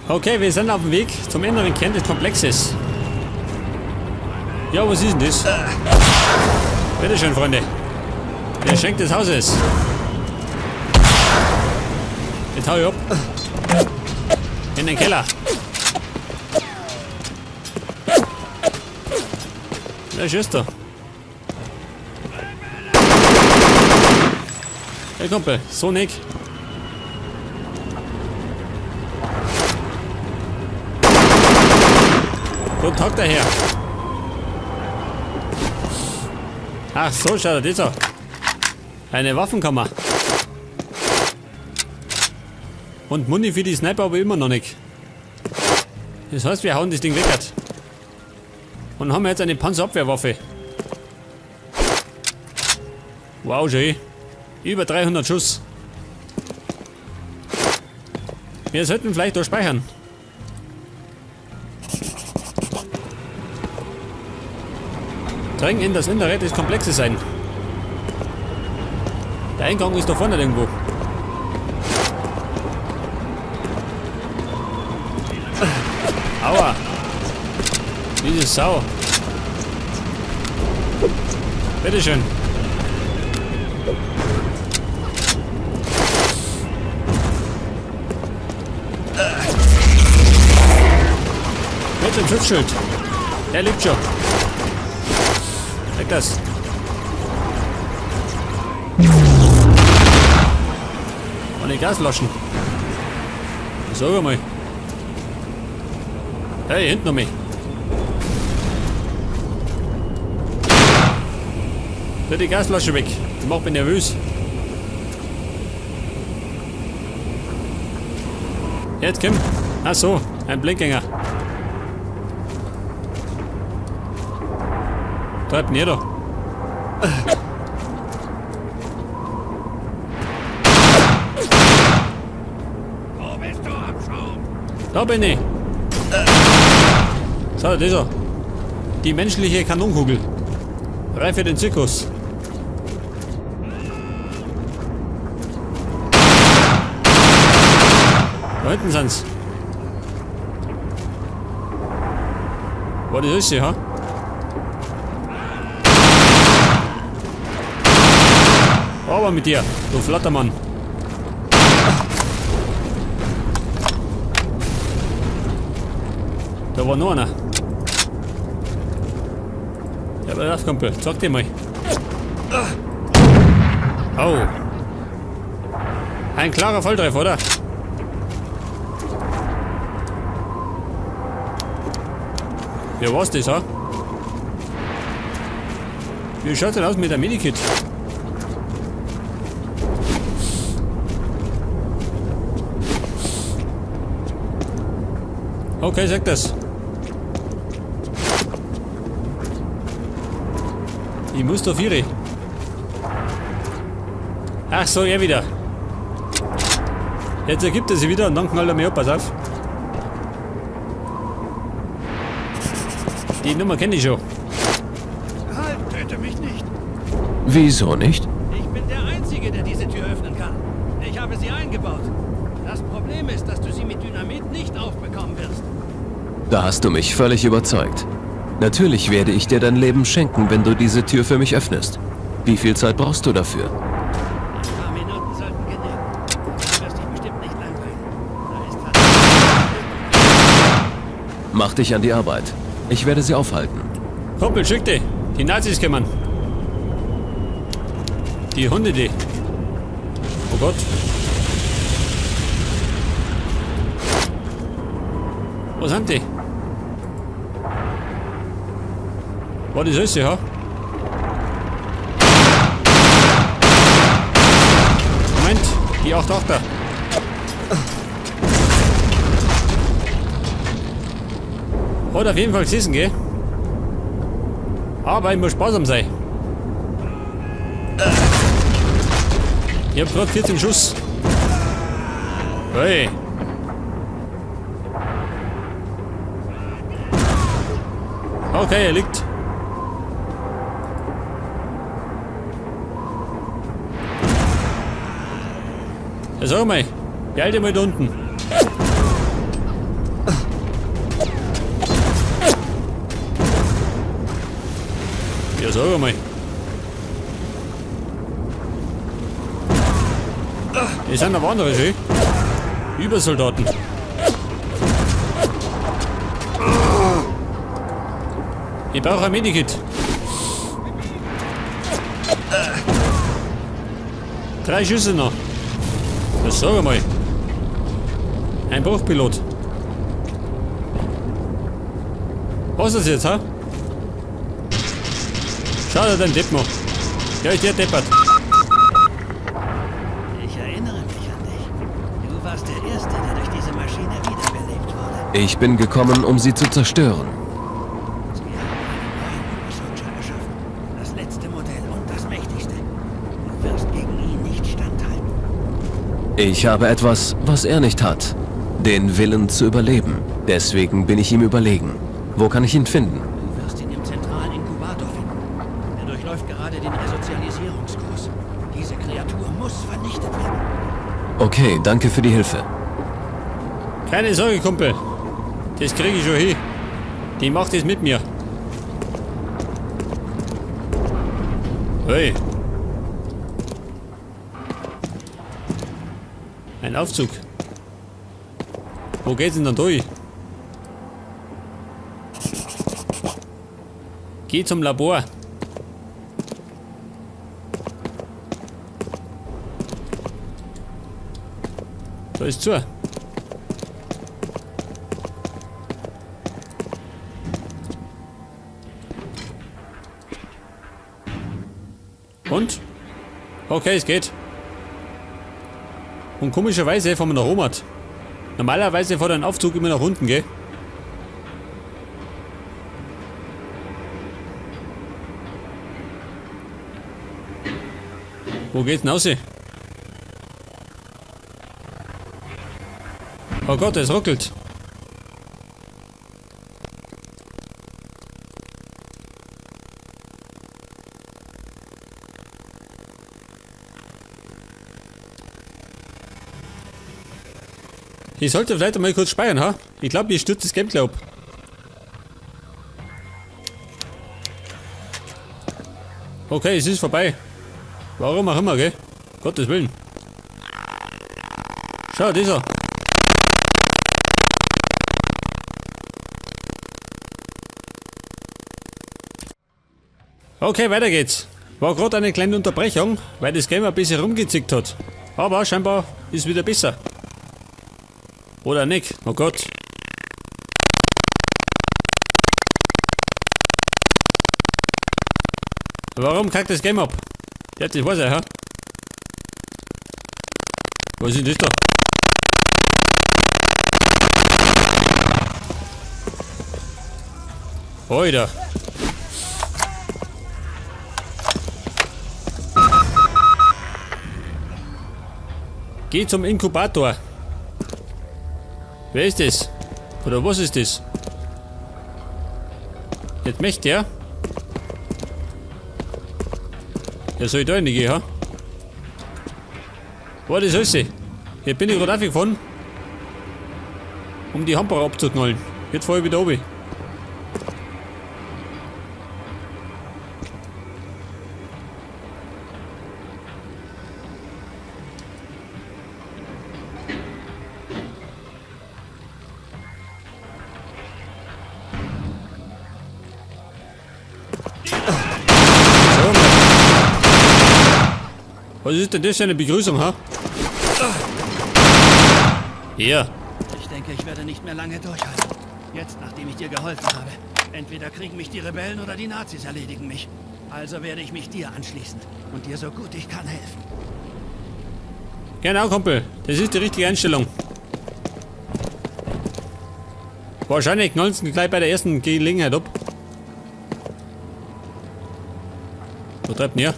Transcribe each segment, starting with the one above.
Okay, wir sind auf dem Weg zum inneren Kern des Komplexes. Ja, was ist denn das? Bitteschön, Freunde. Der Schenk des Hauses. Jetzt hau ich ab. In den Keller. Wer schießt da? Hey Kumpel, so nicht. Guten Tag daher. Ach so, schaut das aus. Eine Waffenkammer. Und Muni für die Sniper aber immer noch nicht. Das heißt, wir hauen das Ding weg. Und haben jetzt eine Panzerabwehrwaffe. Wow, schön. Über 300 Schuss. Wir sollten vielleicht da speichern. Dring in das Innere des Komplexes ein. Der Eingang ist da vorne irgendwo. Aua. Diese Sau. Bitteschön. Mit dem Schutzschild. Der lebt schon. Weg das. Und die Gasflaschen. Sag mal. Hey, hinten noch mich. Tu die Gasflasche weg. Die macht mich nervös. Jetzt komm. Ach so, ein Blinkgänger. Treibt denn da? Wo bist du, Abschaum? Da bin ich. So, das ist er. Die menschliche Kanonenkugel. Reif für den Zirkus. Da hinten sind's. Was ist das hier, ha? Aber mit dir, du Flattermann. Da war noch einer. Ja, aber das Kumpel, zeig dir mal. Oh. Ein klarer Volltreffer, oder? Ja, was das, ha? Wie schaut's denn aus mit der Medikit? Okay, sag das. Ich muss da vier. Ach so, er wieder. Jetzt ergibt er sich wieder und dann knallt er mir ab, pass auf. Die Nummer kenne ich schon. Halt, töte mich nicht. Wieso nicht? Ich bin der Einzige, der diese Tür öffnen kann. Ich habe sie eingebaut. Das Problem ist, dass du sie mit Dynamit nicht aufbekommen wirst. Da hast du mich völlig überzeugt. Natürlich werde ich dir dein Leben schenken, wenn du diese Tür für mich öffnest. Wie viel Zeit brauchst du dafür? Ein paar Minuten sollten genügen. Du wirst dich bestimmt nicht langweilen. Da ist verdammt. Mach dich an die Arbeit. Ich werde sie aufhalten. Kumpel, schick die. Die Nazis kommen. Die Hunde, die. Oh Gott. Wo sind die? Was ist das hier, ha? Moment, die 8-8er. Hat auf jeden Fall gesessen, gell? Aber ich muss sparsam sein. Ich hab grad 14 Schuss. Hey. Okay, er liegt. Ja, sag mal, beeil dich mal da unten. Ja, sag einmal. Das sind aber andere, schön. Übersoldaten. Ich brauche ein Medikit. 3 Schüsse noch. Das sag einmal. Ein Bruchpilot. Was ist das jetzt, ha? Schau dir den Depp noch. Ja, ist der deppert. Ich erinnere mich an dich. Du warst der Erste, der durch diese Maschine wiederbelebt wurde. Ich bin gekommen, um sie zu zerstören. Sie haben einen neuen Übersoldier erschaffen. Das letzte Modell und das mächtigste. Du wirst gegen ihn nicht standhalten. Ich habe etwas, was er nicht hat. Den Willen zu überleben. Deswegen bin ich ihm überlegen. Wo kann ich ihn finden? Du wirst ihn im zentralen Inkubator finden. Er durchläuft gerade den Resozialisierungskurs. Diese Kreatur muss vernichtet werden. Okay, danke für die Hilfe. Keine Sorge, Kumpel. Das kriege ich schon hin. Die macht es mit mir. Hey. Ein Aufzug. Wo geht's denn dann durch? Geh zum Labor. Da ist zu. Und? Okay, es geht. Und komischerweise fahren wir nach oben. Normalerweise fährt ein Aufzug immer nach unten, gell? Wo geht's denn raus? Oh Gott, es ruckelt. Ich sollte vielleicht einmal kurz speichern, ha? Ich glaub, mir stürzt das Gameplay ab. Okay, es ist vorbei. Warum auch immer, gell? Gottes Willen. Schau, dieser. Okay, weiter geht's. War grad eine kleine Unterbrechung, weil das Game ein bisschen rumgezickt hat. Aber scheinbar ist wieder besser. Oder nicht? Oh Gott. Warum kackt das Game ab? Ja, das weiß ich, hä? Was ist denn das da? Alter. Geh zum Inkubator. Wer ist das? Oder was ist das? Jetzt möchte er. Ja, soll ich da reingehen, ha? Boah, das ist sie. Hier bin ich gerade aufgefahren, um die Handbar abzuknallen. Jetzt fahr ich wieder runter. Was ist denn das für eine Begrüßung, ha? Hier. Ich denke, ich werde nicht mehr lange durchhalten. Jetzt, nachdem ich dir geholfen habe. Entweder kriegen mich die Rebellen oder die Nazis erledigen mich. Also werde ich mich dir anschließen und dir so gut ich kann helfen. Genau, Kumpel. Das ist die richtige Einstellung. Wahrscheinlich knallen sie gleich bei der ersten Gelegenheit ab. Wo treibt denn her?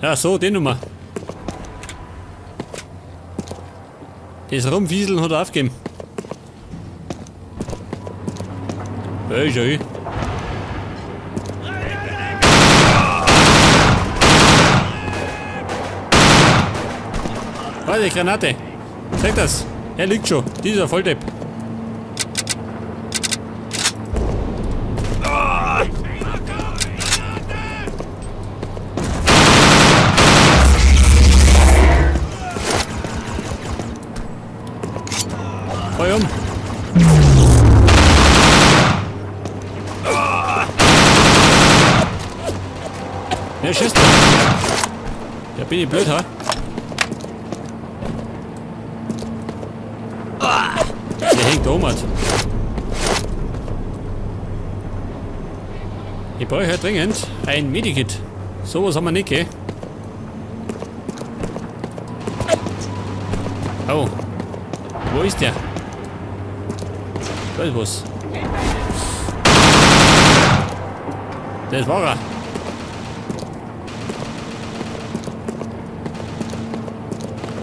Ja, so, die Nummer. Das Rumfieseln hat er aufgegeben. Hey, schau. Warte, Granate. Zeig das. Er liegt schon. Dieser Volldepp. Fall um. Wer schießt da? Ja, bin ich blöd, ha? Der hängt oben. Ich brauche ja dringend ein Medikit. Sowas haben wir nicht, gell? Oh. Wo ist der? Da ist was. Das war er.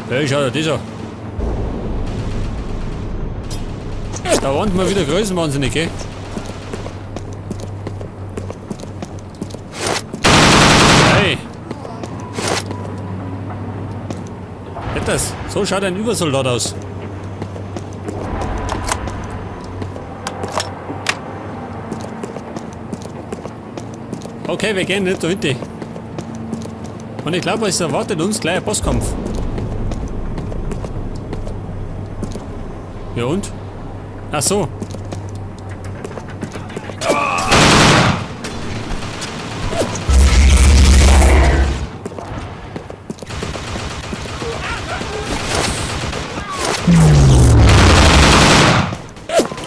Hey, schau dir das an. Da waren wir wieder größenwahnsinnig, gell? Hey! Das, so schaut ein Übersoldat aus. Okay, wir gehen nicht dahinter. Und ich glaube, es erwartet uns gleich ein Bosskampf. Ja und? Ach so.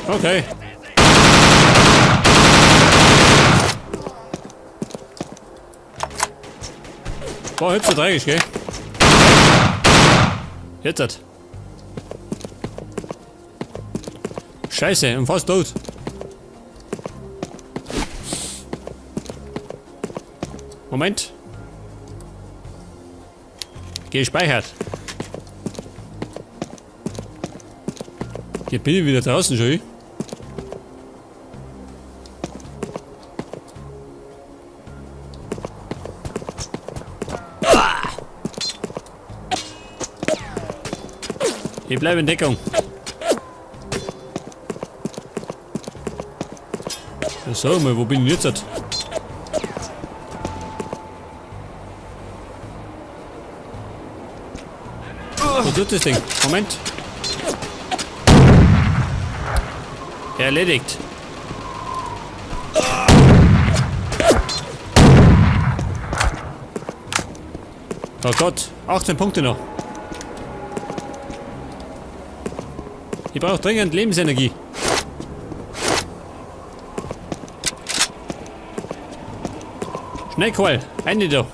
Okay. War hübsch so dreckig, gell? Jetzt hat. Scheiße, und fast tot. Moment. Gespeichert. Hier bin ich wieder draußen schon. Ich bleibe in Deckung. So, mal, wo bin ich jetzt? Wo tut das Ding? Moment. Erledigt. Oh Gott, 18 Punkte noch. Ich brauche dringend Lebensenergie. Schnell, Karl, eine da.